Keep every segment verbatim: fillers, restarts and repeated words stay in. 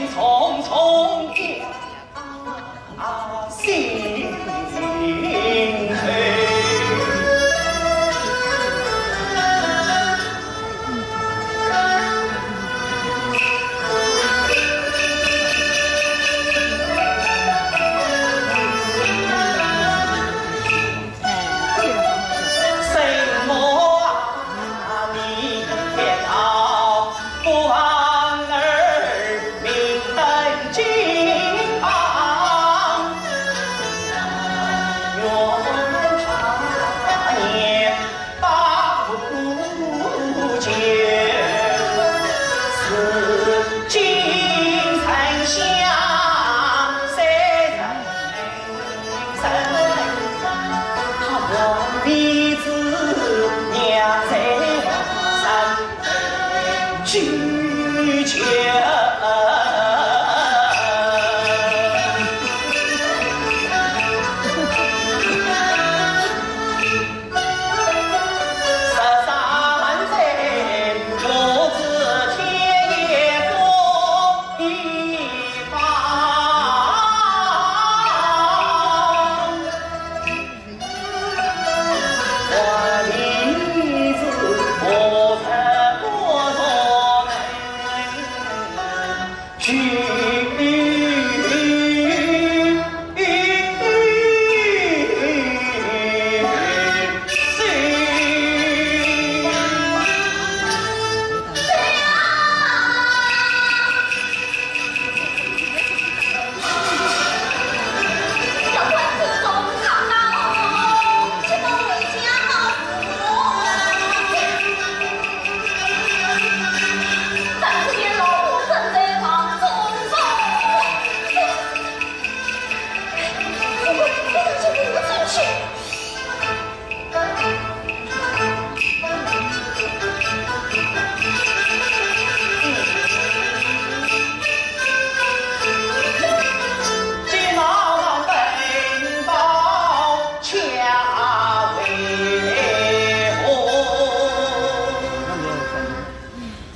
匆匆的心。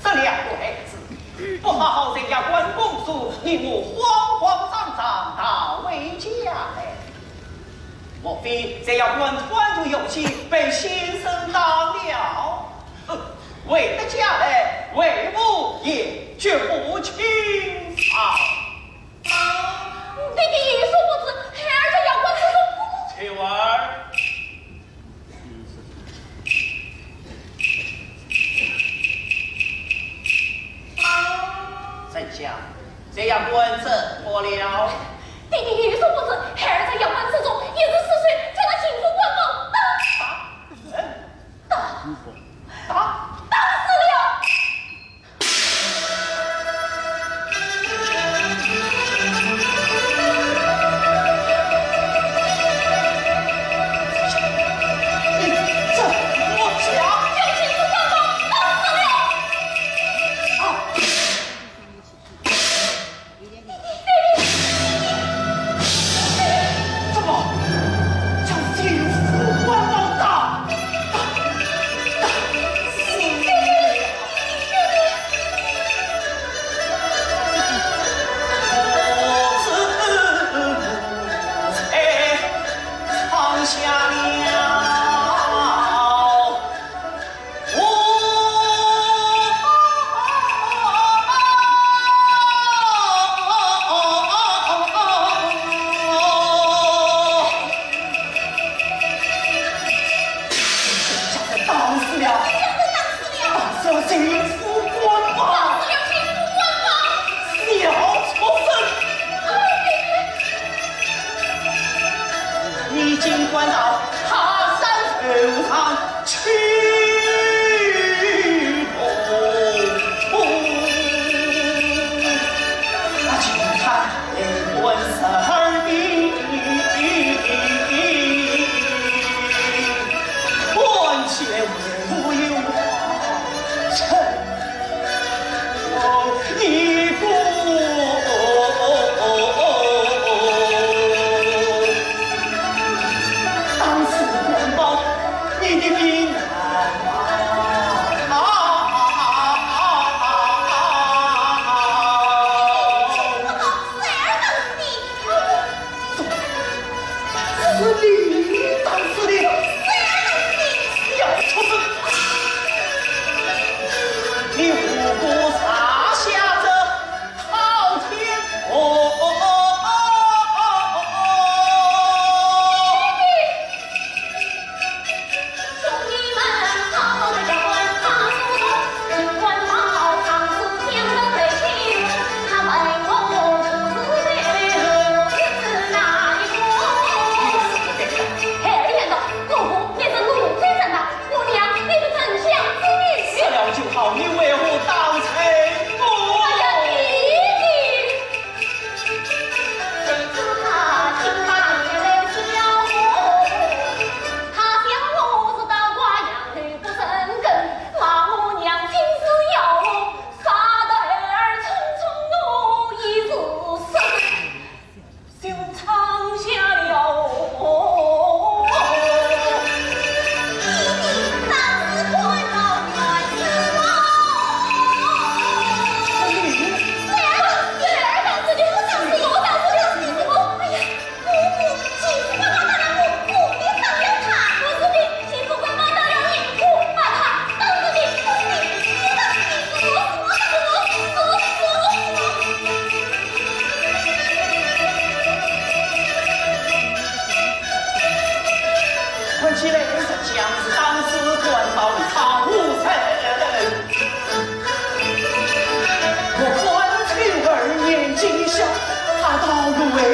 这两个孩子，不好好在衙官供书，你我慌慌张张逃回家来。 莫非在衙官贪图有心，被先生打了？哼，回得家来，为父也绝不轻饶。爹爹有所不知，孩儿在衙官之中。秋儿， 丞相，这衙官怎么了？爹爹有所不知，孩儿在衙门之中一时失手，将那巡抚官帽打，打，打，打，打死了。 怎么？将巡抚官帽打，打，打，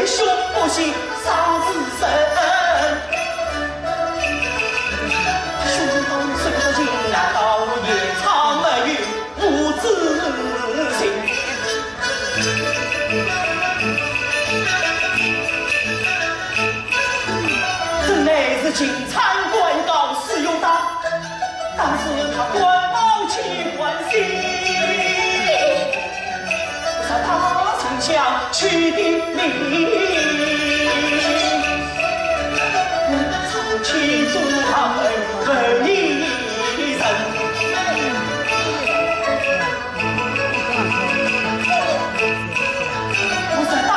兄不信啥是神，兄道谁不信难道夜长没有无知情。这乃是金餐官告，是有道。 但是他官帽岂换新，我是他丞相取的名。早起做好儿问一声，我是他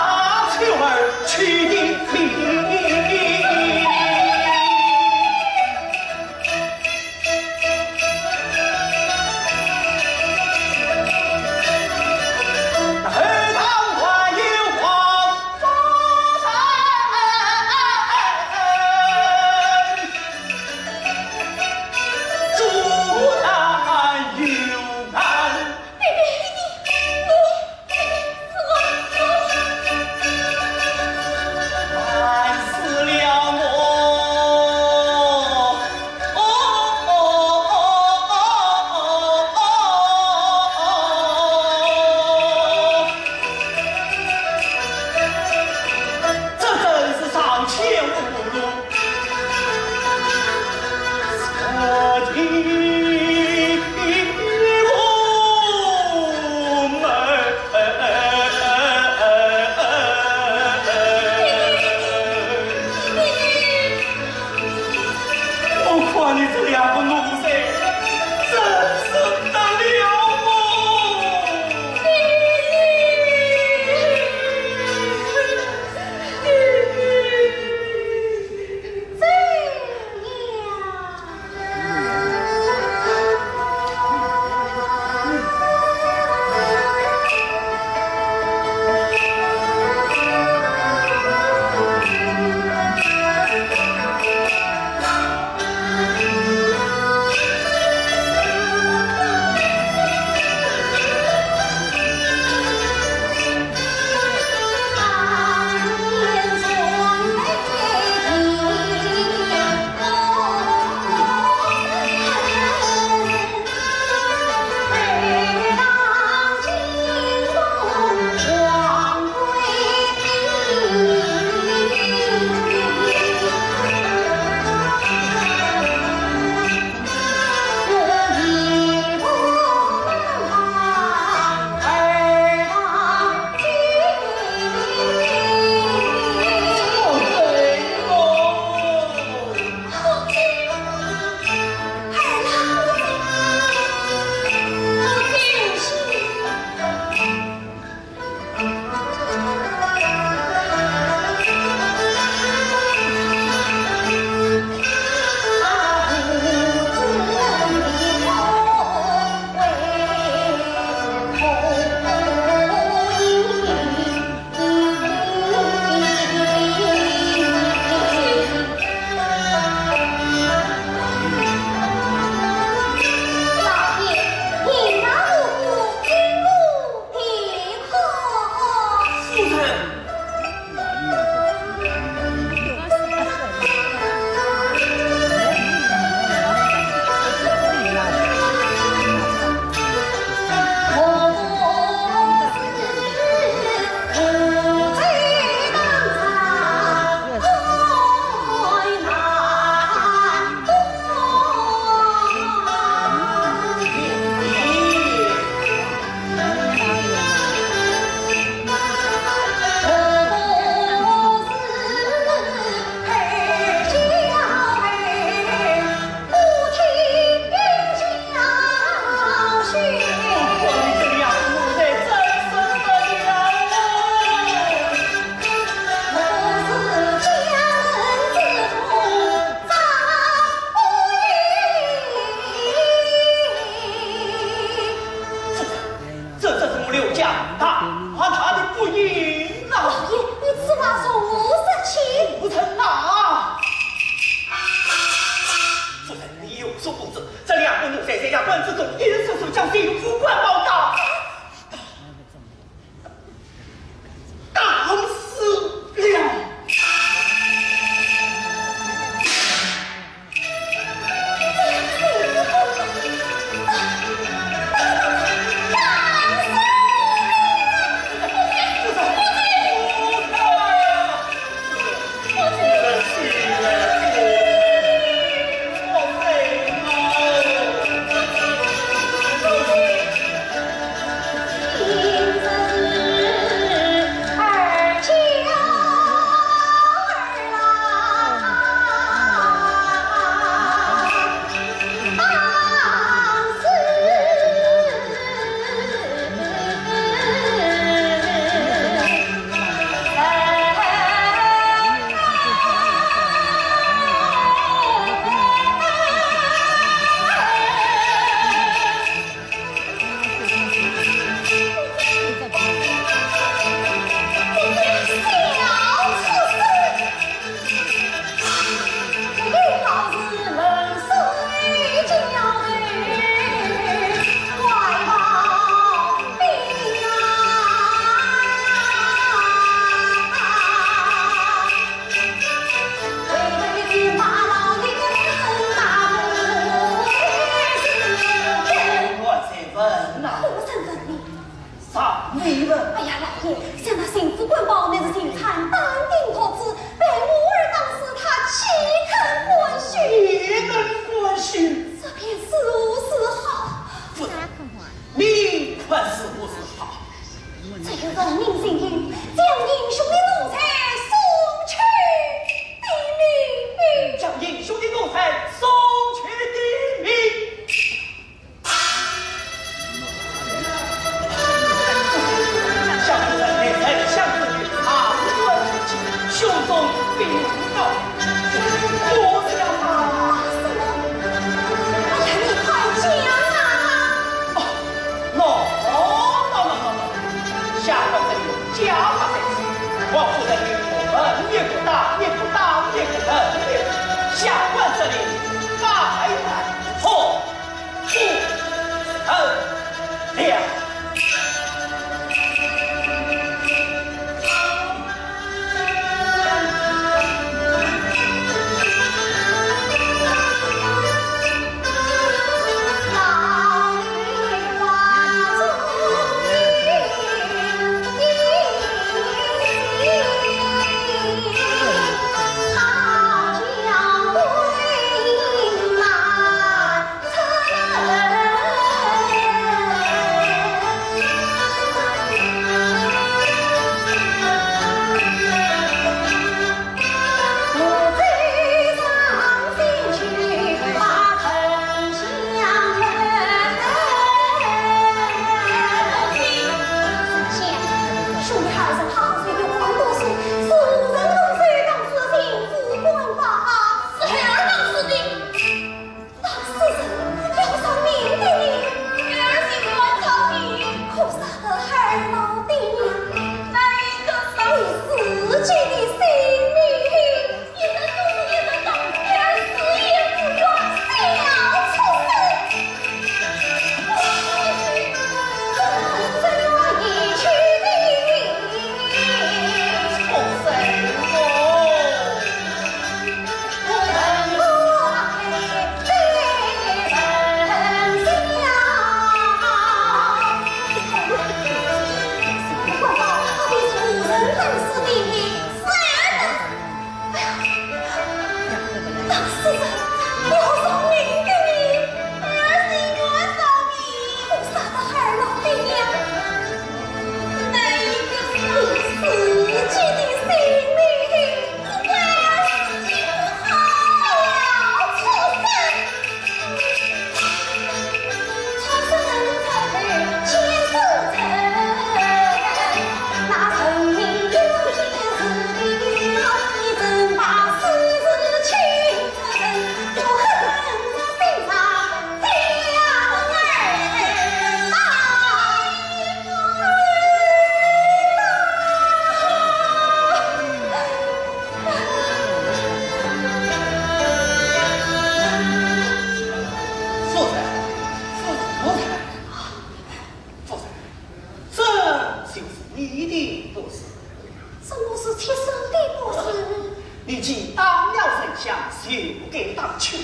求儿取的名。 烦死了我！哦哦哦哦哦哦！这真是上天侮辱！ 我看你这两个奴才，真是不得了哦！这，这是我刘家大大的不幸啊！老爷，你此话从何说起？不成啊！夫人，你有所不知，这两个奴才在下官之中，一人手中将军府官帽打，打死哎呀，老爷，想那巡抚官保乃是巡参，打听得知，被我儿打死，他岂肯甘心？岂肯甘心？这便如何是好？夫人，你看如何是好？只有人命相依，将英雄的奴才送去抵命。将英雄的奴才送去抵命。 想不到你丞相之女，她是我自己胸中必有高。我想啊。什么？哎呀，你快讲啊！哦，喏，喏，喏，喏，喏，下官这里有家法在此，王夫人与我横一竖，打一竖，打一竖，横一竖，下官这里百般服。 打死人要偿命的呢。儿媳妇要偿命。可杀得孩儿老爹娘，那一个是自己的性命。一人做事一人当，儿死也不冤，小畜生。畜生哦！ 夫人，夫人，夫人，夫人，这就是你的不是。什么是妾身的不是？你既当了丞相，就不该当秋儿；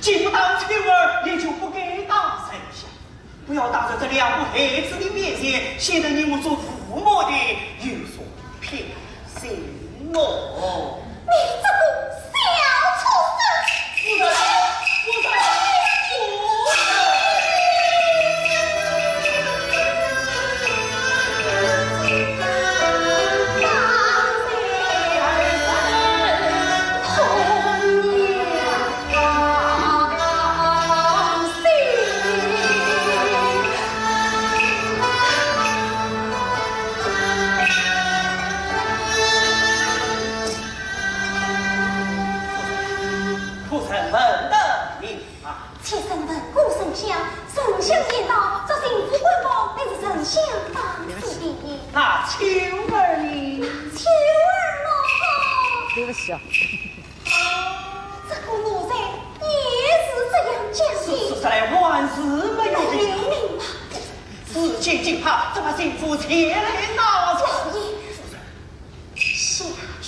既不当秋儿，你就不该当丞相。 不要当着这两个孩子的面前，显得你我做父母的有所偏心哦。你这个小畜生！夫人，夫人，夫人！夫人问得明白。妾身问过丞相，丞相言道，这巡抚官保乃是丞相打死的。那秋儿呢？那秋儿么？对不起啊。 这个奴才也是这样讲的。说，说出来还是没有明白。没有明白。事已至此，怎么心腹前来拿着？老爷，下去。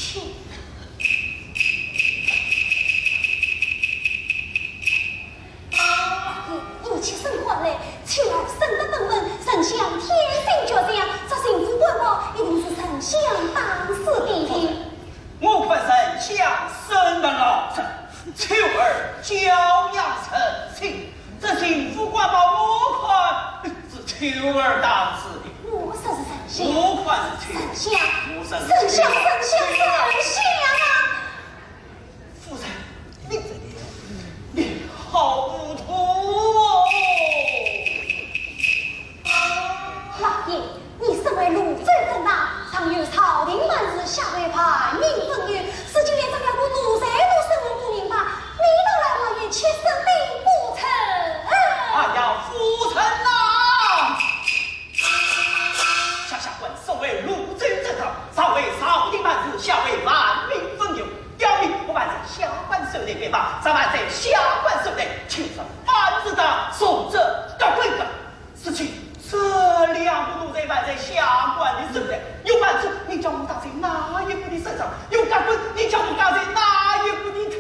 老爷，你且升上来，秋儿生得登门，丞相天生绝相，这巡抚官保秋儿当此地，我说是丞相，我看是秋儿。丞相，我说是丞相，丞相，丞相啊！夫人，你，你好糊涂哦！老爷，你身为潞州镇大，上有朝廷办事，下为万民分忧，如今连这两个奴才都审问不明白，你倒来埋怨妾身并不成。哎呀，夫人呐！ 下官身为潞州镇大，上为朝廷办事，下为万民分忧。刁民不犯在下官手内便罢，若犯在下官手内，岂是万事大，重则革官吧。如今这两个奴才犯在下官的手内，有犯处，你叫我打在哪一个的身上？有革官，你叫我打在哪一个的头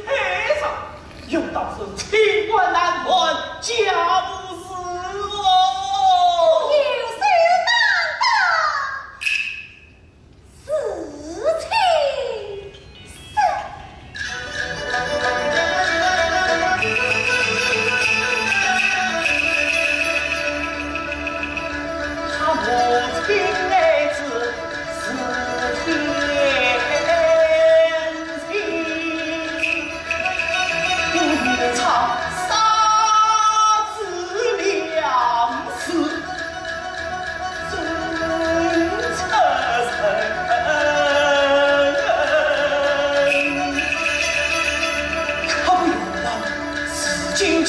上？ 有道是清官难断家务事哦。有事难断事情事。他母亲来自 是天心，不唱杀子良师，真出人。他不由得是金金。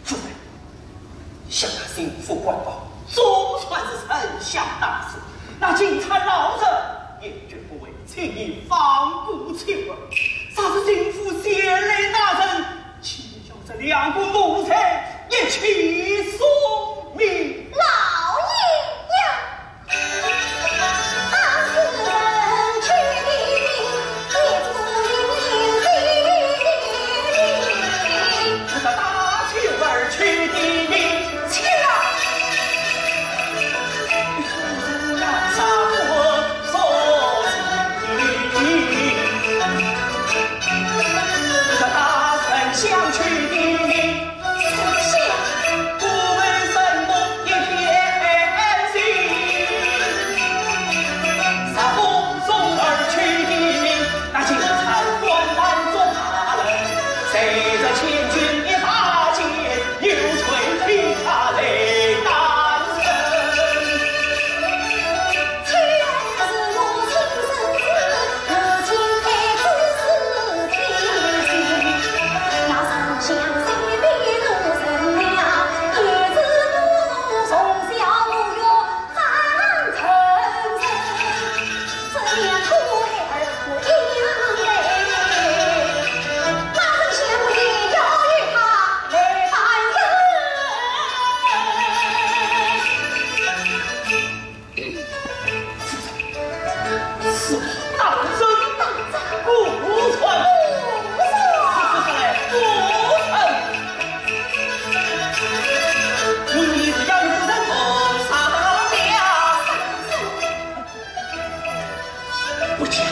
夫人，想那心腹官保，总算是丞相大事，那钦差老贼也绝不会轻易放过秋儿。若是心腹前来打人，岂不叫这两个奴才一起送命？老爷呀！ 不讲。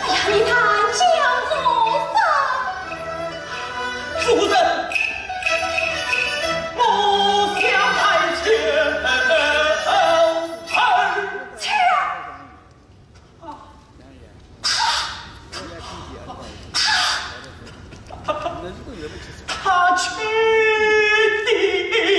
哎呀，你还讲什么？夫人，我想爱秋儿。秋儿！啊，他，他，他，他，他去的命。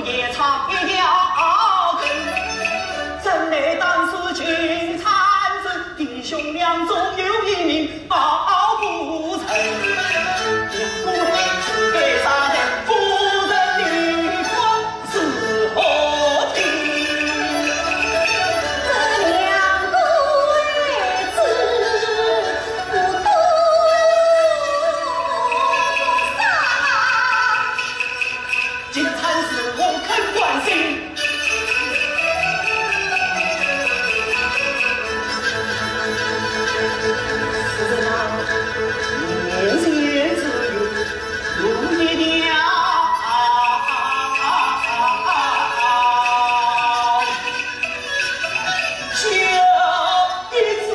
夜唱一条歌，城内当时金钗子，弟兄两中有一名包不成。我儿子该上台，夫人你看如何定？这两个孩子不多少。 金钗子我肯关心。夫人啊，年前只有一条，小姨子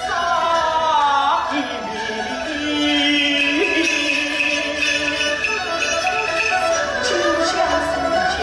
少一名。金钗子家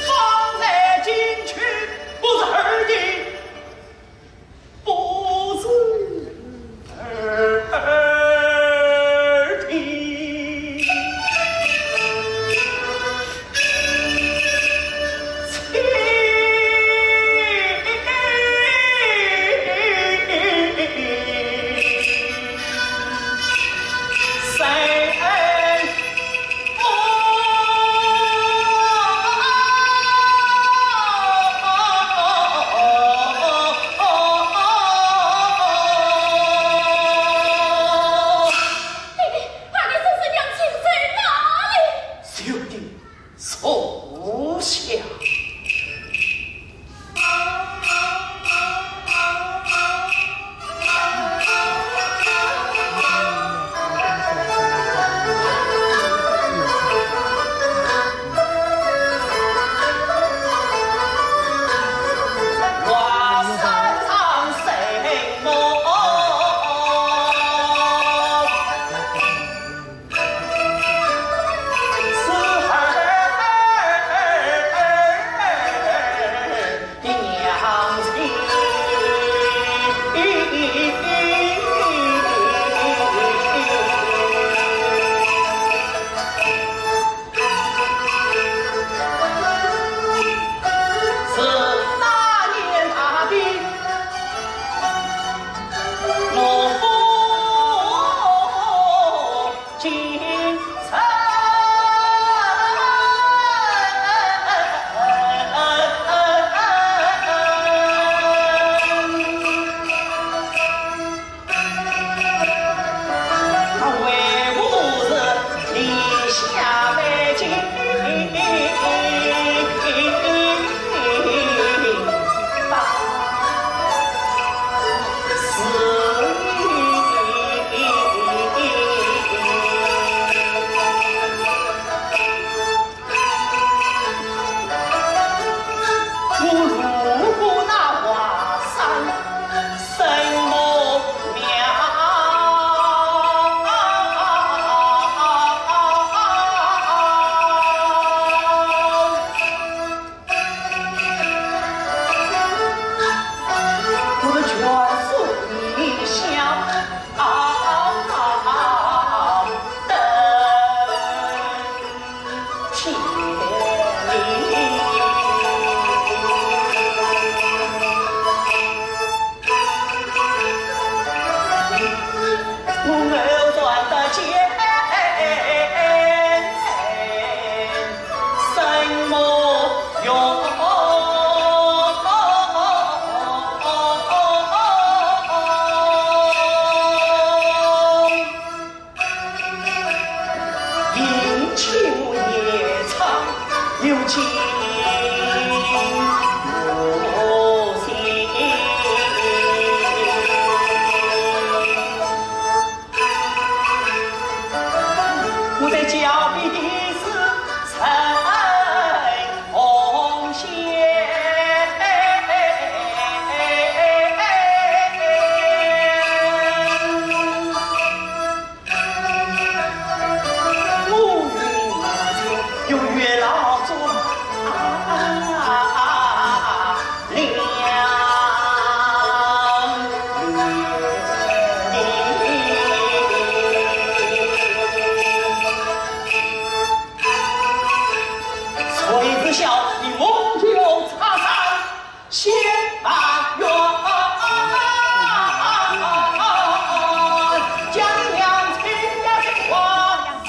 方才进去不是儿的，不是儿的。弟弟，把你孙孙娘亲在哪里？ 就地坐下。我在脚边的是彩虹线。我与你永远老做啊，两年。谁知晓你梦中插上 仙法院，将你娘亲呀的黄山。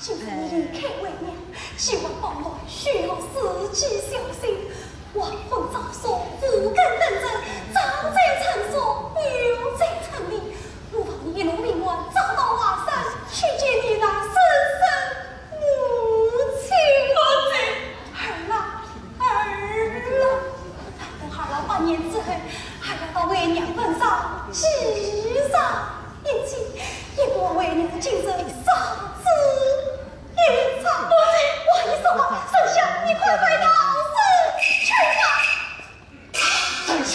今日你离开为娘，希望保我需要自己小心。黄昏照射，无根登山，早在村上，又在村里。我望你一路平安，找到华山，去见你那生身母亲。母亲。儿啊，儿啊！难得儿老百年之后，还要到为娘坟上祭上一祭，也望为娘的精神长此以上。母亲，我与你说话，丞相，你快快逃走去吧。丞相，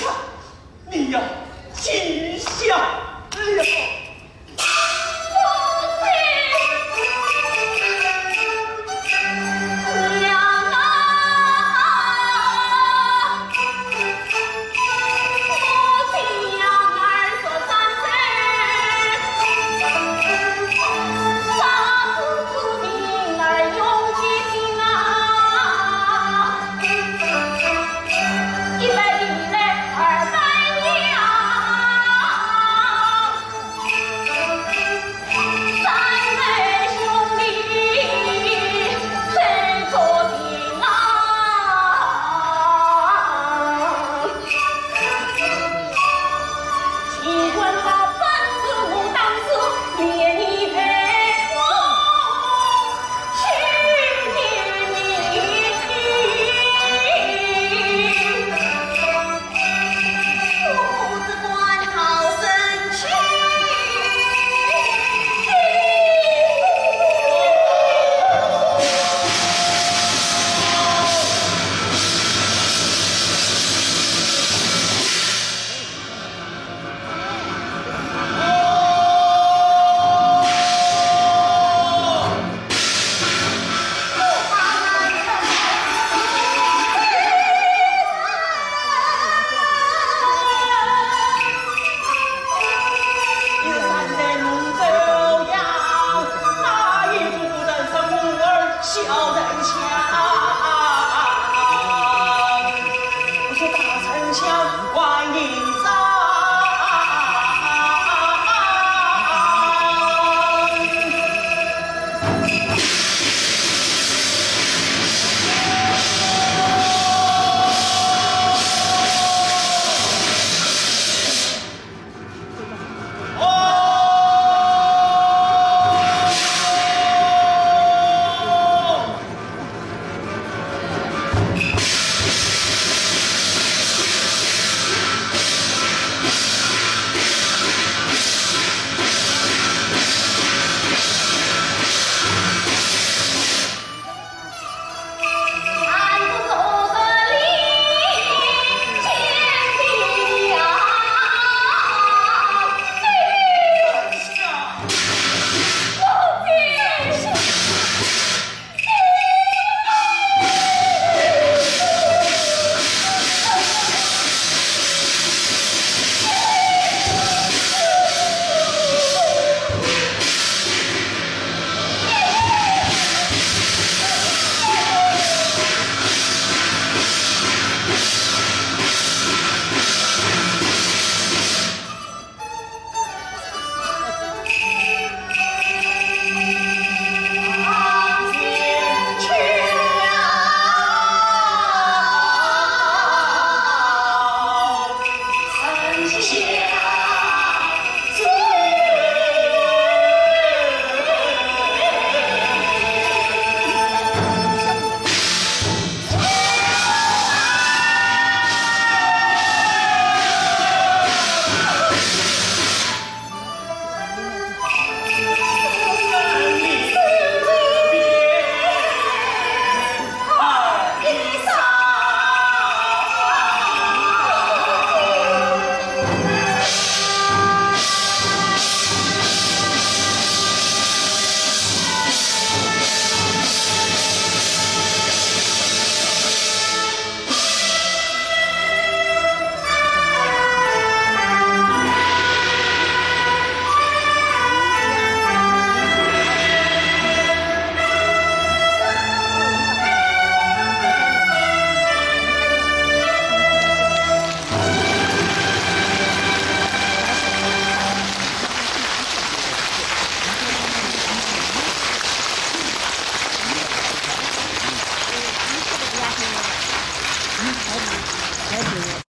好的，